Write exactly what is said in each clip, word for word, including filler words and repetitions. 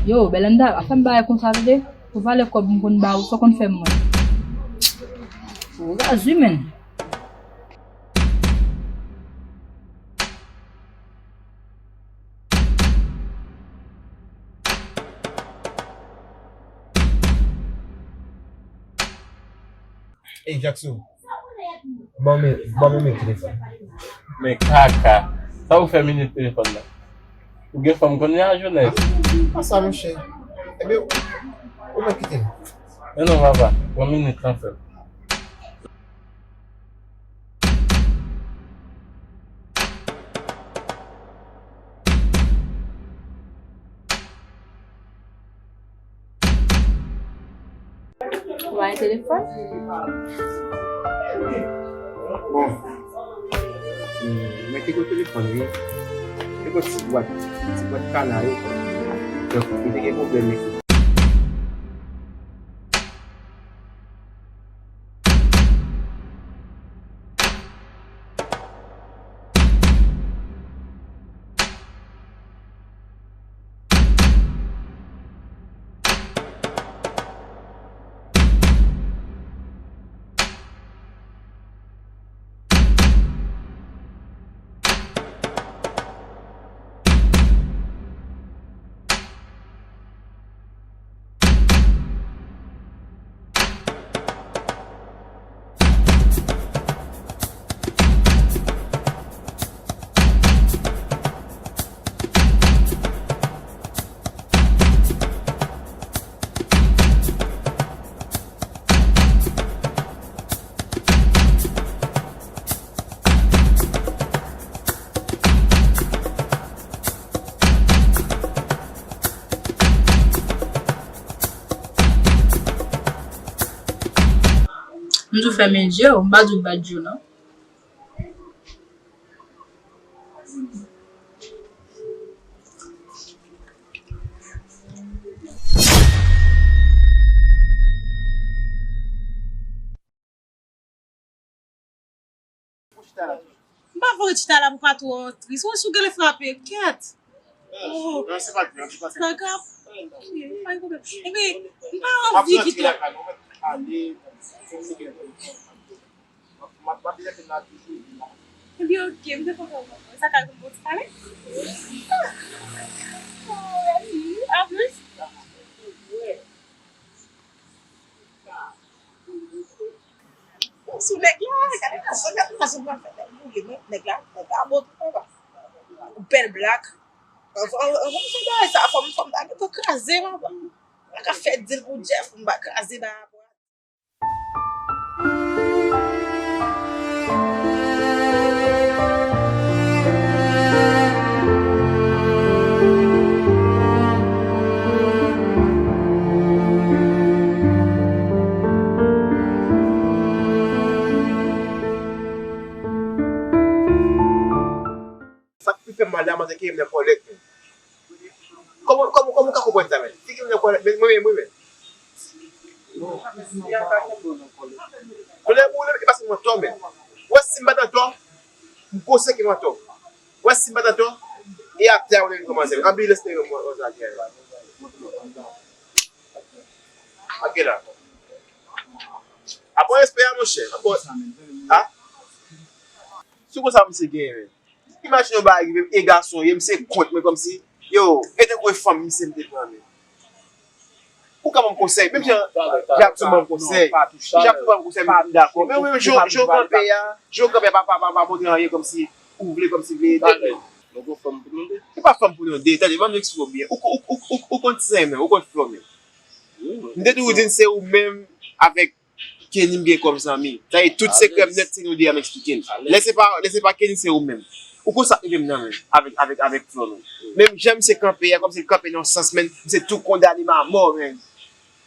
Yo, Belanda, pa fè m bagay konsa tande. Pou valè kòb m konn ba ou, sa w konn fè m mwen. Ou razi, menn. Ey, Jackson. Ban men, ban men men telefòn. Men kaka. Sa ou fè minit telefòn nan? Ou gen fanm kounye a, Jones? Pa sa, monchè. Ebyen, ou mèt kite m. Men non, papa. Pran minit lan, frè. Ou pa gen telefòn? Bon. Hmm, mwen te gen telefòn, wi. Te gen ti bwat, ti bwat kana yo. Donk, li te gen pwoblèm, li. M di w fèmen je w, m pa di w bat je w non. M pa vle chita la pou pa twò tris. Wè si w genlè frape, kèt. Oh. Non, se pa grav, se pa grav. Se pa grav? Ok, pa gen pwoblèm. Epi, m pa anvi kite w. M ap, m ap, m ap, m ap, m ap, m ap, Epi, ok, m te kontan wè w. Sa ka yon bon ti pale? Oh, mèsi. A plis. Sou nèg la, gade fason, gade fason mwen fè nèg boule, men nèg la, nèg la bon tou, papa. Bèl blak. Anvan, anvan, anvan m fè bagay sa, fò m, fò m ta gentan kraze, papa. M pa ka fè dil pou Jeff, m pa kraze bagay. Sa k pi fè m mal la, manzè ki renmen kòlèt menm. Kòman, kòman, kòman w ka konprann sa menm? Figi m renmen kòlèt, men mwen menm, mwen menm. Kòlèt boule, e pa sèlman tò menm. Wè si m pa t antò, m konsyan ke m antò. Wè si m pa t antò, e atè a w leve kòmanse. Anbilans te yo mwen, mwen sa gen la. Ok la. Apre respè a, monchè. Apre, a? Sou konsa misye genyen menm. Imajine yon bagay rive m, e gason ye, misye kont mwen kòmsi, yo, e tankou e fanm misye m te pran menm. Ou ka ban m konsèy, menm jan Jackson ban m konsèy. Jackson ban m konsèy, m dakò. Men ou menm, jan w kanpe a, jan w kanpe a, pa, pa, pa, pa montre anyen kòmsi ou vle, kòmsi vle ede. Nou gon fanm pou nou de. Se pa fanm pou nou de, tande, ban m eksplike w byen. Ou, ou, ou, ou, ou konn ti sa menm, ou konn flò menm. M te toujou di n se ou menm avèk Kenny m gen kòm zanmi. Sa vle di tout sekrè m nèt se nou de a m eksplike l. Lè se pa, lè se pa Kenny se ou menm. Ou konn sa k rive m nan men avèk, avèk, avèk Flo menm. Menm jan misye kanpe a, kòmsi l kanpe nan sans menm, misye tou kondane m a mò menm.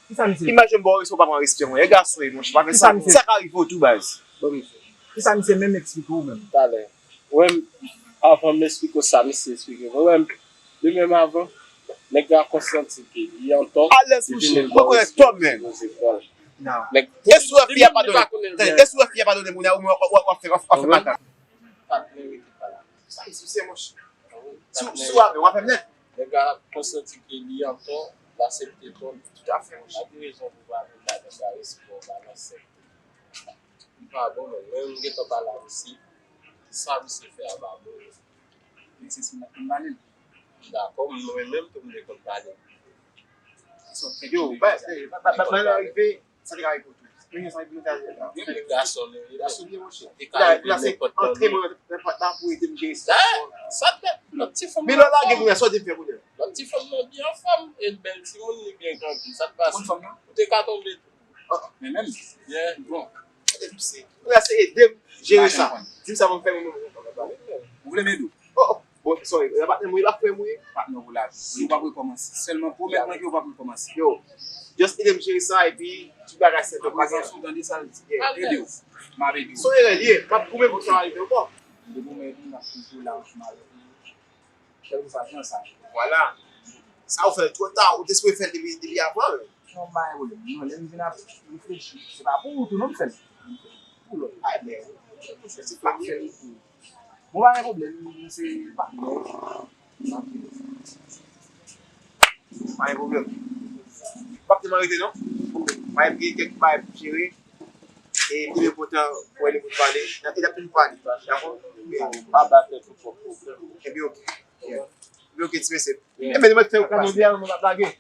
Imajine m ba w respè, w pa pran respè mwen. E gason ye monchè, pa fè sa. Sa ka rive w tou baz. Kisa misye menm eksplike w menm? Talè. Ou menm, avan m esplike w sa misye esplike mwen, ou menm, li menm avan, nèg la konsanti ke li antò, alèz li vini monchè, l ba w respè, li poze vwa l. Nèg, e si w wè fi a padone, e si w wè fi a padone moun nan, ou menm w ap, w ap, w ap fè, w ap, w ap fè matant. Sa esplike monchè. Si, si w avè, w ap fè m nèt. Nèg la konsanti ke li an tò, l aksepte tò, li toutafè, monchè. Pa gen rezon pou w pa vin ladan sa, respè w, balans. Li pa bon, menm. Mwen, m gentan pale ak misye. Sa misye fè a pa bon. Misye se mwen konn pale l. Dakò, mwen menm tou m te konn pale l. Yo, ba, ba, ba, ba, ba, rive, sa te ka rive pou tou. Premye sa rive, nou ta, gen de gason, men, gason li ye, monchè. Li ka rive nenpòt lè. Antre mwen nan pòt la pou ede m jere sitiyasyon an. Sa fè, lòt ti fanm. Men lè w lage kounye a, sa w te fè kounye a? Lòt ti fanm nan byen anfòm, e l bèl timoun, li byen grandi. Sa k pase? Ou te ka tonbe tou. Men menm, bon. Ou la se ede m jere sa. Di m sa pou m fè mwen menm. Ou vle m ede w? Oh, oh. Bon, sorry. E patnè m wi, l ap frè m wi. Patnè w la. Ou p ap rekòmanse. Sèlman pwomèt mwen ke ou p ap rekòmanse. Yo, just ede m jere sa epi tout bagay sèt. Aprezan, si w tande sa l di, ede w. M ap ede w. Se yon erè l ye. M ap goumen pou sa rive ankò. Depi w mèt m ap toujou la, m ap ede w. Kèlkeswa jan sa ye. Vwala. Sa ou fè l twò ta, ou te sipoze fè l depi, depi avan menm. Non, pa gen pwoblèm. Non, lè m vin ap reflechi, se pa pou ou tou non m fè l. Pou lòt. Ay, men, se pa fè l pou ou. Bon, pa gen pwoblèm, se patnè. Pa gen pwoblèm. M p ap tèlman rete non. M ap gen kèk bagay pou jere. E pi enpòtan, wè li pou pale. E l ap toujou pale. Dakò? Pa ba tèt ou twòp pwoblèm. Epi oke. Epi oke, ti mesye. Enben, nou mèt fè yon kado byen, nou p ap lage.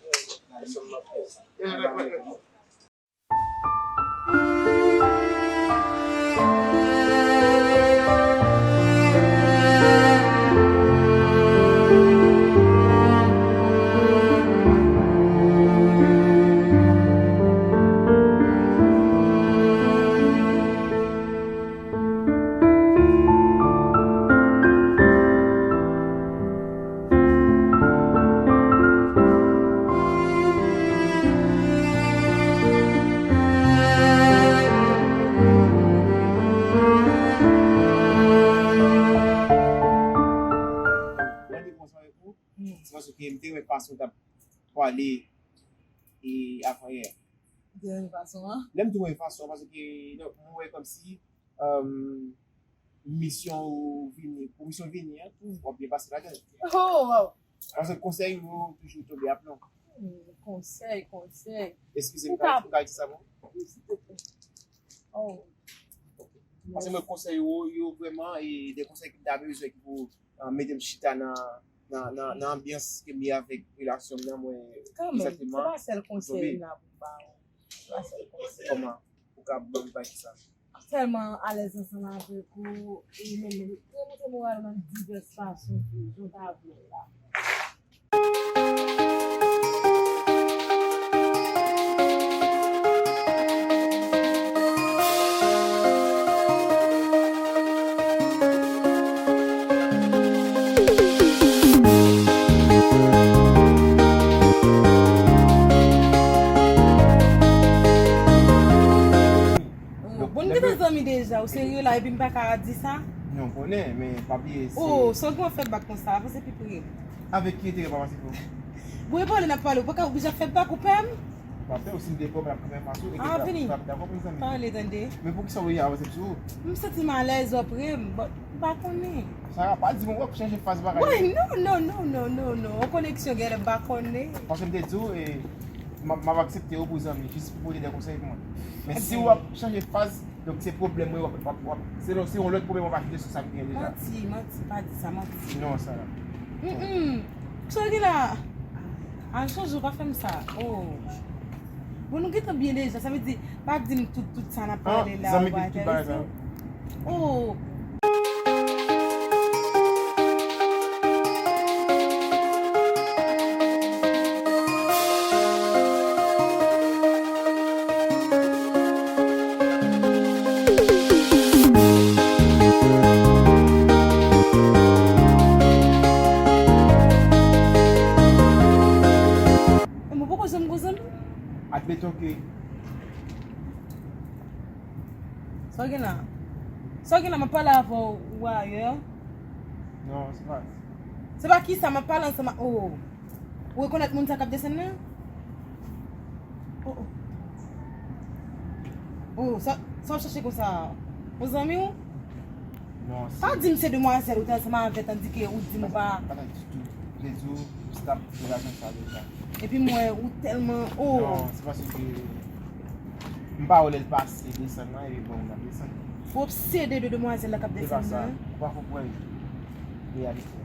Mwen te pran sa avèk ou, se paske m te wè fason w t ap pale e avan yè. De fason an? Lè m te wè fason an, paske, donk, mwen wè kòmsi, um, misyon ou vini, pou misyon vini an, w ap byen pase ladan l. Oh, wow. Paske konsèy yo toujou tonbe a plon. Hmm, konsèy, konsèy. Eskize m, ou ka, ou ka di sa bon? Wi, silvouplè. Oh. Ok. Paske mwen konsèy yo, yo vrèman, e de konsèy ki m ta bezwen ki pou, ah, mete m chita nan, nan, nan, nan anbyans ke m ye avèk relasyon m nan, mwen egzakteman. Kanmenm, se pa sèl konsèy m la pou m ba ou. Se pa sèl konsèy. Kòman? Ou ka ban m bagay sa? Tèlman alèz ansanm avèk ou, e menm remonte moral ou nan divès fason tou, jan w ta vle l la. Bon, nou gentan zanmi deja, ou serye la, epi m pa ka di sa? Non, konnen, men pa bliye se. Oh, sa w gen w ap fè bak konsa, avanse pi pre. Avèk ki enterè pa pase pou? Bon, e pale n ap pale, ou pa ka oblije ap fè bak, ou pè m? Pa pè, ou si m te pè w, mwen ap kanpe anfas ou, e ke w ap dakò pou n zanmi. Pale, tande. Men poukisa w vle avanse sou ou? M santi m alèz, w ap ri m, but m pa konnen. Sara, pa di m w ap chanje faz bagay yo. Wè, non, non, non, non, non, non, yon koneksyon genlè m pa konnen. Paske m te di w, e, m ap, m ap aksepte w pou zanmi, jis pou pote de konsèy pou mwen. Men si w ap chanje faz, donk se pwoblèm mwen w ap, w ap, w ap, se yon, se yon lòt pwoblèm w ap ajoute sou sa k genyen deja. Manti, manti, pa di sa, manti. Non, Sara. Mm, mm. Sa w gen la? A, chanje, w pa fè m sa. Oh. Bon, nou gentan byen deja, sa vle di, pa di m tout, tout sa n ap pale la, ou pa enterese w. Oh. Mwen poko janm gon zanmi. Admeton ke. Sa w gen la? Sa w gen la, m ap pale avè w ou ayè? Non, se pa. Se pa kisa m ap pale ansanm ak, oh. Ou rekonèt moun sa k ap desann nan? Oh, oh. Oh, sa, sa w chache konsa? Yon zanmi w? Non, se. Pa di m se demwazèl ou te ansanm avè, tandike ou di m ou pa. Pa, pa ditou. Vle di w, T ap di lajan sa deja. Epi m wè ou tèlman, oh. Non, se paske m pa wè lè l pase desann nan, epi bon, m ap desann. Ou obsede de demwazèl la k ap desann nan. Se pa sa. Ou pa konprann reyalite a.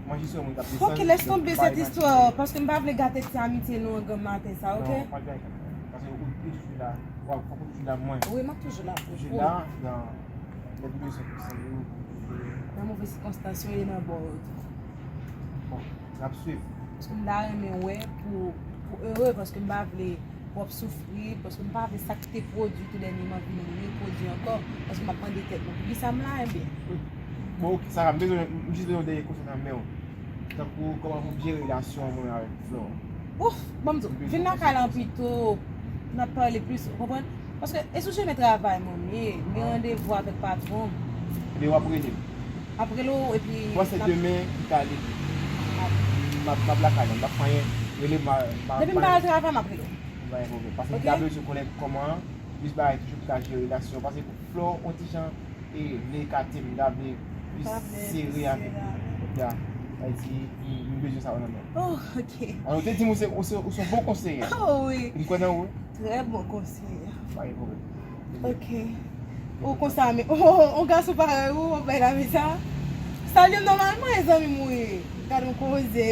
Mwen jis yon moun k ap desann. Ok, lès tonbe sèt istwa, paske m pa vle gate ti amitye nou an granm maten sa, ok? Non, pa t bay kap. Paske ou, ou toujou la. Ou ap, fòk ou toujou la, mwen. Wi, m ap toujou la pou ou. Toujou la, nan, lè m bezwen pou sèvi ou, pou toujou. Nan move sikonstans yo, e nan bò yo tou. Bon, n ap swiv. Paske m ta renmen wè pou, pou ere, paske m pa vle w ap soufri, paske m pa vle sa k te pwodui tou dènyèman vin repwodui ankò, paske m ap mande tèt mwen, poukisa m la, enben? Bon, ok, Sarah, m bezwen, m jis bezwen yon dènye konsèy nan men w. Tankou, kòman pou m jere relasyon mwen avèk Flore? Ouf, ban m di w, vin lakay la pito, n ap pale plis, ou konprann? Paske, e sou chemen travay mwen m ye, m gen randevou avèk patwon m. Ebyen, w ap rele m. M ap rele w, epi. Ou panse demen, m ka rele? M ap, m ap lakay la, m p ap fè anyen. Rele m, m pa, m pa. Depi m pa al travay, m ap rele w. Pa gen pwoblèm. Paske m ta bezwen konnen kòman, plis bagay toujou pou ka jere relasyon. Paske Flore, yon ti jan, e, vle ekate m, m ta vle plis sere avèk li. Ya, sa vle di, m, m bezwen sa nan men w. Oh, ok. Alò, ou te di m ou se, ou se, ou se yon bon konseyè. Oh, wi. M kwè nan ou. Trè bon konseyè. Pa gen pwoblèm. Ok. Ou konsa, men, oh, oh, oh, yon gason parèy ou, w ap bay lavi sa? Salye m nòmalman, e zanmi m ou ye. Gade yon koze.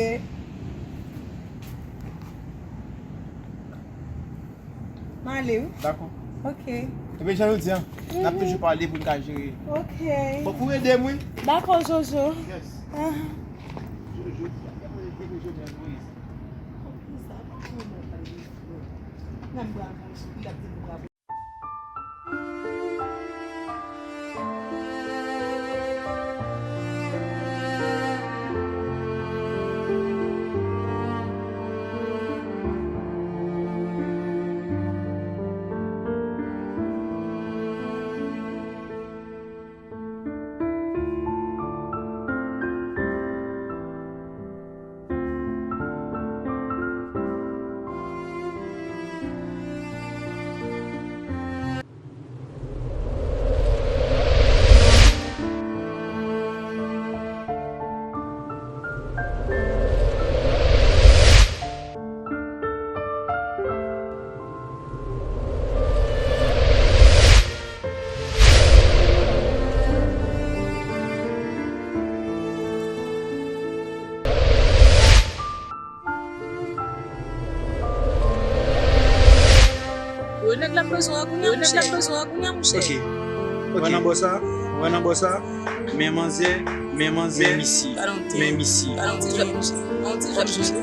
M ale, wi. Dakò. Ok. Ebyen, jan nou di a, n ap toujou pale pou n ka jere. Ok. Fòk ou ede m, wi. Dakò, Jojo. Yes. Ah. Jojo, gade mwen, gade Jovenel Moïse. Kòm pou sa, pa pou mwen pale de Flore. Nan bra pou sou, li ap di pou bra pou. Yo, nèg la bezwen wè kounye a, monchè. Nèg la bezwen wè kounye a, monchè. Ok. Ok. Wè nan bò sa, wè nan bò sa. Men manzè, men manzè, men misi, men misi. Yon ti jwèt, monchè. Yon ti jwèt, monchè.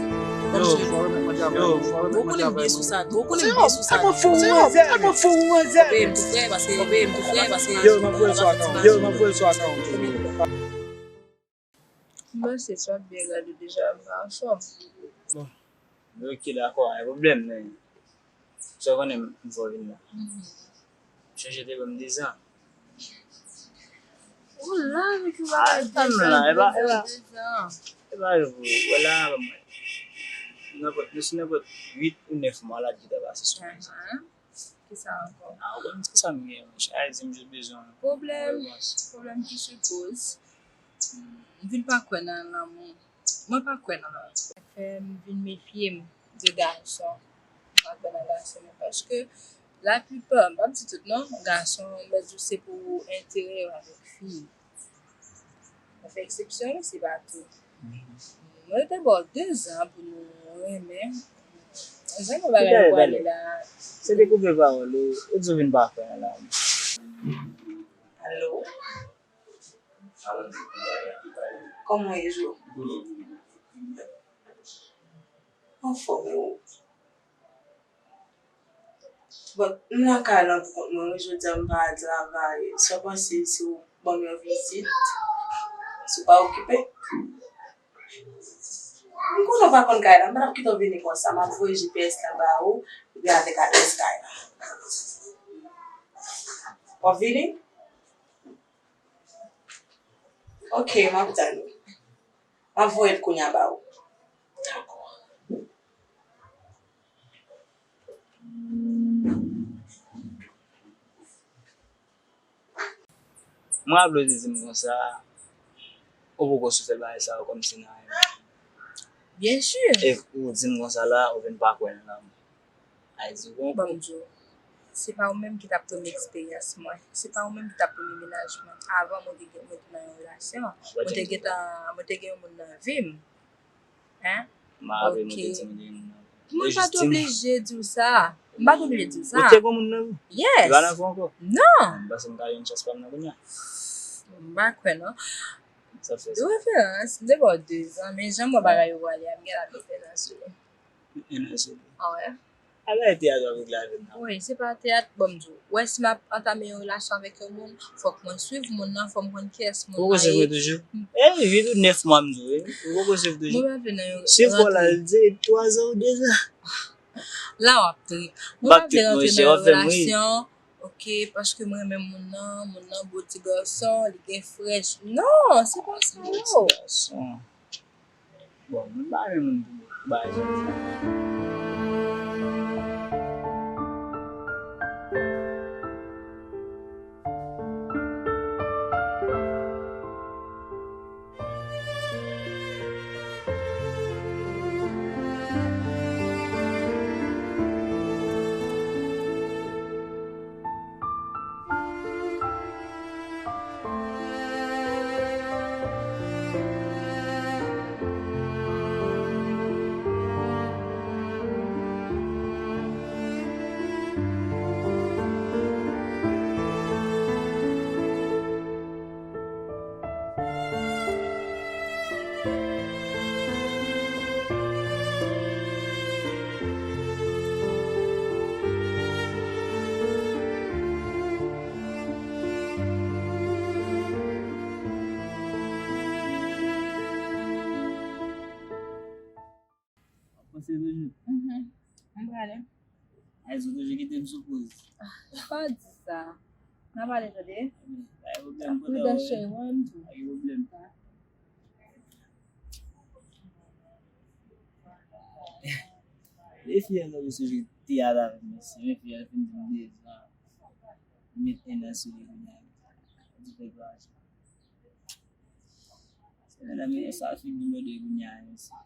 Yo, yo, yo. Ou konnen m byen sou sa tou. Ou konnen m byen sou sa tou. Yo, m ap voye l sou akant. Yo, m ap voye l sou akant. Yo, m ap voye l sou akant. M panse sa w ap byen gade deja, m pa anfòm. Bon. Ok, dakò, pa gen pwoblèm, men sa w konnen m fè w vin la. Chonje te ban m dezan. Ou la, men ki bagay dezan, dezan, dezan. E pa, e pa, wè la, ban mwen. Nenpòt, nou si nenpòt uit ou nèf mwa la, ki ta pase sou mwen. Kisa ankò? Ah, ou konn kisa m gen, monchè. Ay, di m jis bezwen. Pwoblèm, pwoblèm ki sipoz. M vin pa kwè nan lanmou. Mwen pa kwè nan lanmou. Sa fè m vin mefye m de gason. M pa kwè nan gason, men paske laplipa, m p ap di tout non, gason, m mèt di w se pou enterè yo avèk fi. Mwen fè eksepsyon wi, se pa tou. Mwen te ba w dezan pou nou renmen. Jan nou bagay yo pwale la. Se dekouvri pawòl ou, ou di w vin pa kwè nan lanmou. Alo? Kòman w ye, Jo? Anfòm, e ou? Bon, m lakay la pou kont mwen, wi, jodi a m pa al travay. Sa w panse si w ban m yon vizit? Si w pa okipe? M konnen w pa konn kay la, m pa t ap kite w vini konsa. M ap voye G P S la ba ou, epi avèk adrès kay la. W ap vini? Ok, m ap tann ou. M ap voye l kounye a ba ou. Dakò. Mwen raple w te di m konsa, ou poko sou fè bagay sa yo kòmsi nan renmen. Byen si. E ou di m konsa la, ou vin pa kwè nan lanmou. Ay di bon. Ban m di w, se pa ou menm ki t ap premye eksperyans mwen. Se pa ou menm ki t ap premye mennaj mwen. Avan mwen te gen, mwen te nan yon relasyon. Mwen te gentan, mwen te gen yon moun nan vi m. Hein? M pa raple mwen te di mwen te gen moun nan vi m. Mwen pa t oblije di w sa. M pa t oblije di w sa. Ou te gen moun nan vi? Yes. Li pa nan vi w ankò? Non. M panse m ka jwenn chans pa m nan kounye a. M pa kwè non. Sa fè sa. De referans, m te ba w dezan, men jan m wè bagay yo prale a, m gen la m mete nan sou li. Mete nan sou li. Ah ouais. Ala e teyat w ap regle avè m nan. Wi, se pa teyat, bon, m di w. Wè, si m ap antame yon relasyon avèk yon moun, fòk mwen swiv moun nan, fòk mwen konn kiyès moun nan ye. Ou poko swiv mwen toujou? E, vin tou nèf mwa m di w, wi. Ou poko swiv toujou? Mwen pa vle nan yon. Swiv ou la, li di twa zan ou dezan. La w ap trip. Mwen pa vle rantre nan yon relasyon. Ok, paske mwen renmen moun nan, moun nan bo ti gason, li gen frèch. Non, se pa sa yo. Bo ti gason. Bon, mwen pa renmen moun pou bagay sa. W ap panse toujou? Mhm. M prale. Ay, sou toujou kite m sou poz. Pa di sa. N a pale tande. Pa gen pwoblèm, kote w ye. Pridan cheri mwen, m di w. Pa gen pwoblèm. Lè fi a nan mesye jwe teyat avè m, mesye. Men fi a fin di m dezan. Li met en an sou li kounye a. Li dekouraje. Se nan men sa figi m yo de kounye a, mesye.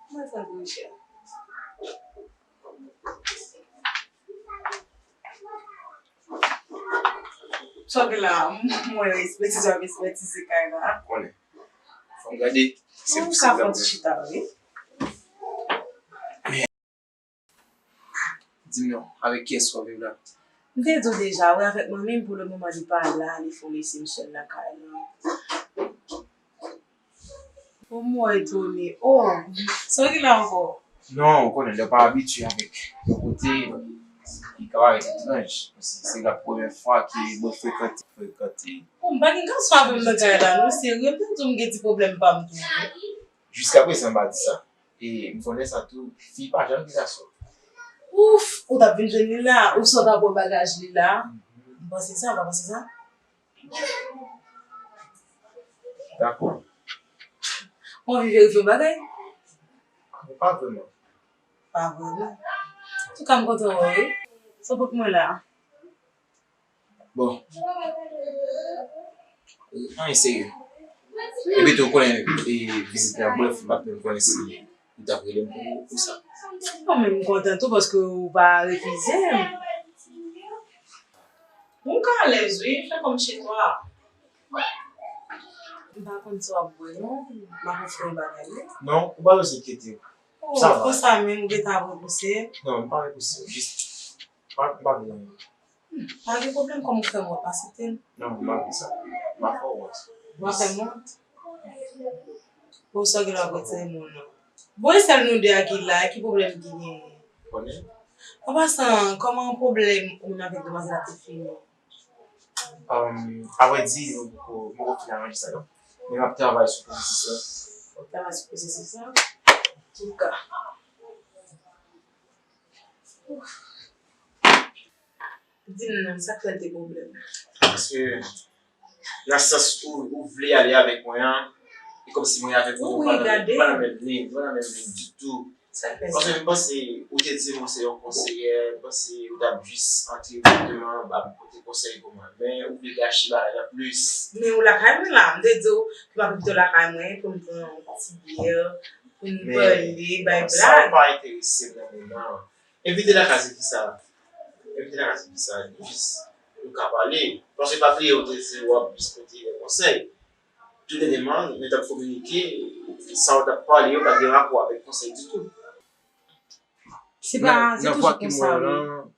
Mwen santi m chè. Sa w gen la, mwen respè ti zòm, respè ti se kay la. Konnen. Fò m gade si m ka fè yon ti chita, wi. Di m non, avèk kiyès w ap viv la? M te di w deja, wi, avèk manmi m, pou le moman, li pa la, li fè w lese m sèl lakay la. O, mwen etone. O, sa w gen la ankò? Non, ou konnen, lè w pa abitye avèk yon kote, li ka parèt etranj. Se, se la premyè fwa ke mwen frekante, frekante. O, m pa gen gason avè m nan kay la, non, serye, m te di w m gen ti pwoblèm pa m tou, wi. Jiskaprezan, m pa di sa. E m konnen sa tou, fi pa janm gen gason. Ouf, ou t ap vin jwenn li la, ou sot ap wè bagaj li la. M panse sa, ou pa panse sa? Dakò. Ou anvi verifye yon bagay? Non, pa vrèman. Pa vrèman. Antouka, m kontan wè w, wi. Sa pot mwen la? Bon. Anyen serye. Epi tou, ou konnen, e, vizit la, brèf, m pa t menm konnen si ou t ap rele m pou, pou sa. Mwen menm m kontan tou paske ou pa refize m. Ou ka alèz, wi, fè kòm chez toi. M pa konn sa w ap bwè, non. M ap ofri yon bagay, wi. Non, ou pa bezwen enkyete w. Oh, sa va. Konsa menm, ou gentan ap repouse? Non, m pa repouse w, jis, m pa, m pa vle anyen. Hmm, pa gen pwoblèm, kòm ou fè m wont, pa site m. Non, m pa vle sa. M pa fè w wont. Ou pa fè m wont? Bon, sa w gen lwa retire moun nan. Bon, e sèl nou de a ki la, ki pwoblèm ki genyen? Konnen. An pasan, kòman pwoblèm ou menm avèk demwazèl la te fini? Um, avrèdi, nou poko, nou poko fin aranje sa, non. Men m ap travay sou pwosesis la. W ap travay sou pwosesis la? Antouka. Di m non, sa k fè l te pwoblèm? Paske, nan sans ou, ou vle ale avèk mwen an, e kòmsi mwen avèk ou, nou pa nan menm, nou pa nan menm liy, nou pa nan menm liy ditou. Sa k fè sa? Paske m panse ou te di m ou se yon konseyè, m panse ou t ap jis antre dirèkteman ap pote konsèy pou mwen. Men ou vle gache bagay la plis. Men ou lakay mwen la, m te di w ke m ap envite w lakay mwen pou n pran yon ti byè, pou n pale, bay blag. Men sa pa enterese m nan moman an. Envite lakay se kisa? Envite lakay se kisa? Jis pou n ka pale. Paske pa bliye ou te di w ap jis pote de konsèy. Tou dènyèman, nou t ap kominike, sa w t ap pale yo pa t gen rapò avèk konsèy ditou. Se pa, se toujou konsa, wi. Nan vwa ke m wè w lan,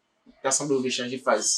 ta sanble w vle chanje faz.